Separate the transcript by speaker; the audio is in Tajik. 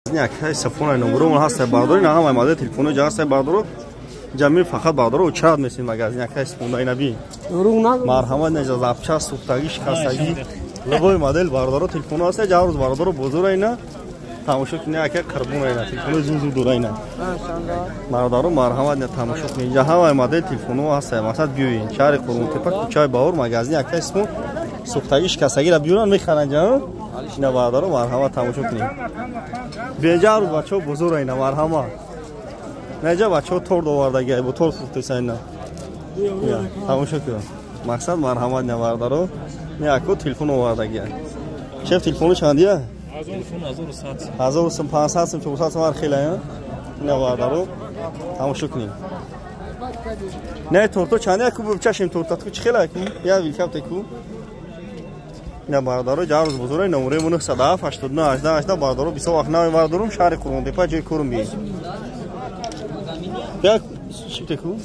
Speaker 1: Акай сафона номерон ҳаста, бардори, на ҳамаи модели телефоно ҷа ҳаста, бардоро. Ҷамил фақат, бардоро, чарад месин магазин акай сифонда ина би. Марҳамат, неҷа запча, сӯхтагӣ, шикастагӣ, любой модель, бардоро, телефоно ҳаста. Ҷа рӯз, бардоро, бозора ина тамошо кунӣ, ака қирбон ина телефоно зуд зуд дора ина. Бародаро, марҳамат, ина тамошо кунӣ, ҷа ҳамаи модели телефоно ҳаста. Мақсад, биёин шаҳри Қурғонтепа, кӯчаи Баҳор, магазини акай Сифон. Сӯхтагӣ, шикастагиро биёран, мехаранд ҷа ина. Бародаро, марҳамат, тамошо кунед. Беҷару бачаҳо бозора ина, марҳамат. Наҷа бачаҳо торт овардаги, бо торт фурӯхтеса ина, тамошо кун. Мақсад, марҳамат, ина, бародаро, не ако телефон овардаги. Шеф, телефону чандия? 1500 сум, 400 сум, ҳар хела ина, бародаро, тамошо кунед. Не, торто чандия ку? Чашем тортатку чӣ хела ку? Я вилкаптеку ина, бародаро, ҷарӯз бозора. Номерои 907 89 18 18. Бародаро, бисёр вақт намебардорум. Шаҳри Қурғонтепа, ҷои корум биед. Як чиптеку.